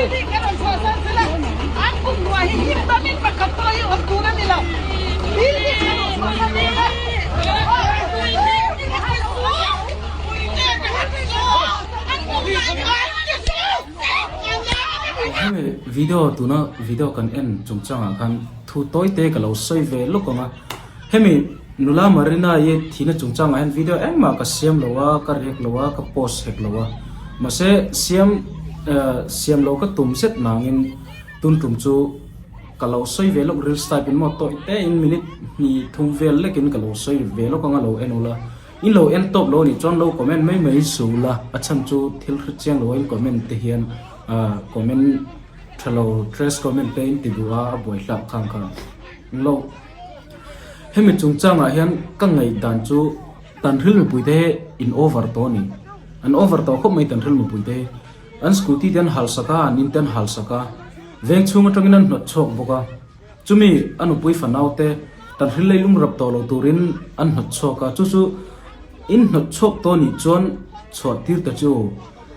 Hemi video tuna video kan en chungchangah khan thu tawi te ka lo sawi ve lawk ang a, hemi nula Marina-i thihna chungchangah hian video engmah ka siam lo a, ka rek lo a, ka post hek lo a, mahse siam eh siam lo ka tum zet nangin tun tum chu ka lo sawi ve lawk reels type in maw tawi te in minute hnih thum vel lekin ka lo sawi ve lawk ang a lo en ula. In lo en tawp lo anih chuan lo comment mai mai su la, a chhan chu thil hre chiang lo a in comment te hian ah comment tha lo trash comment te in ti duh a, a buai hlak khang kha lo. Hemi chungchangah hian ka ngaihdan chu Tanhril mipui te hi in over tawh a ni, an over tawh khawp mai Tanhril mipui te hi, an scooty te an hal sak a, an in te an hal sak a, veng chhung atangin an hnawt chhuak bawk a. Chumi a nupui fanaute tan hril lei lung rap tawh lo turin an hnawt chhuak a, chu chu in hnawt chhuak tawh nih chuan chhuah tir ta chu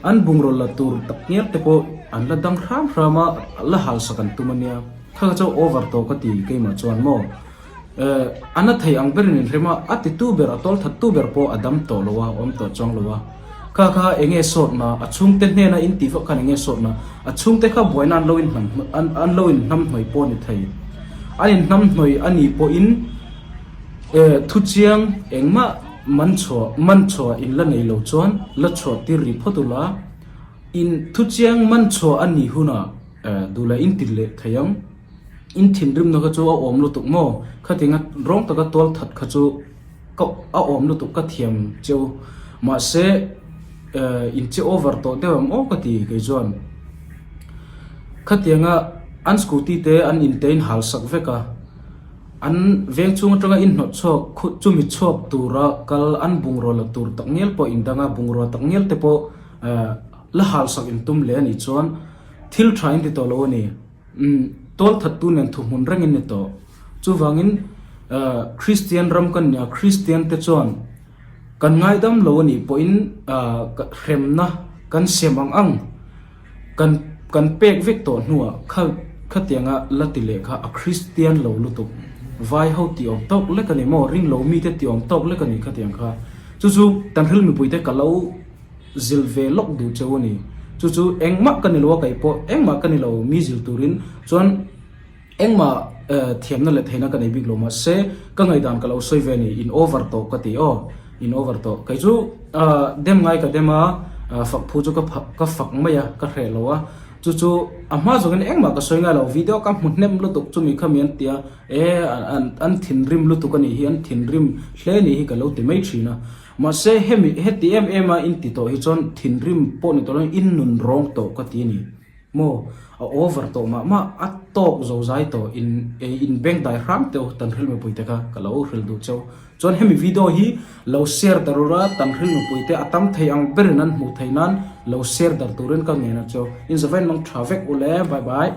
an bungraw la tur tak ngial te pawh an la dang hram hram a, la halsak an tum a nia. Kha kha chu over tawh ka ti keimah chuan maw. Eh, a na thei ang berin in hrem a, a titu ber, a tawl thattu ber pawh a dam tawh lo a, awm tawh chuang lo a. Kha kha eng nge sawtna, a chhungte hnena in tih vak khan eng nge sawtna, a chhungte kha buaina an lo in hnam, an an lo in hnam hnawih pawh a ni thei. An in hnam hnawih a nih pawhin eh thuchiang engmah man chhuah, man chhuah in la nei lo chuan la chhuah tir rih phawt ula, in thuchiang man chhuah a nih hunah eh duh leh in ti leh thei ang. In thinrimna kha chu a awm lutuk maw? Khatinga rawng taka tual that kha chu ka a awm lutuk ka thiam cheu. Mahse in che over tawh deuh ang aw ka ti kei chuan. Khatianga an scooty te an in te in hal sak vek a, an veng chhung atanga in hnawt chhuak khu chumi chhuak tura kal an bungraw la tur tak ngial pawh in dang a, bungraw tak ngial te pawh la hal sak in tum leh a nih chuan thil tha in ti tawh lo a ni. Umm, tualthattu nen thuhmun rengin ni tawh. Chuvangin, Kristian ram kan nia, Kristian te chuan kan ngaidam lo a nih pawhin hremna kan siam ang ang kan kan pek vek tawh hnuah kha khatianga la ti leh kha a Kristian lo lutuk. Vai ho tih awm tawk lek a ni maw, ring lo mite tih awm tawk lek a ni khatiang kha. Chu chu Tanhril mipuite ka lo. Zil ve lawk duh cheu a ni. Chu chu engmah ka ni lo a kaih pawh engmah ka ni lo mi zil turin chuan engmah thiamna leh theihna ka nei bik lo mahse ka ngaihdan ka lo sawi ve a ni in over tawh ka ti aw in over tawh kei chu dem ngai ka dem a fak phu chu ka ka fak mai a ka hreh lo a chu chu a hma zawngin engmah ka sawi ngai lo video ka hmu hnem lutuk chumi khami an tia e an thinrim lutuk a nih hi an thinrim hle a nih hi ka lo ti mai thin a. Mahse hemi heti em em a in ti tawh hi chuan thinrim pawh ni tawh lo in nun rawng tawh ka ti a ni maw? A over tawh mah mah a tawk zo zai tawh in in beng dai hram teuh Tanhril mipui te kha ka lo hrilh duh cheu. Chuan hemi video hi lo share dar ura Tanhril mipui te a tam thei ang berin an hmuh theih nan lo share dar turin ka ngen a cheu. In zavain mang tha vek ule bye bye.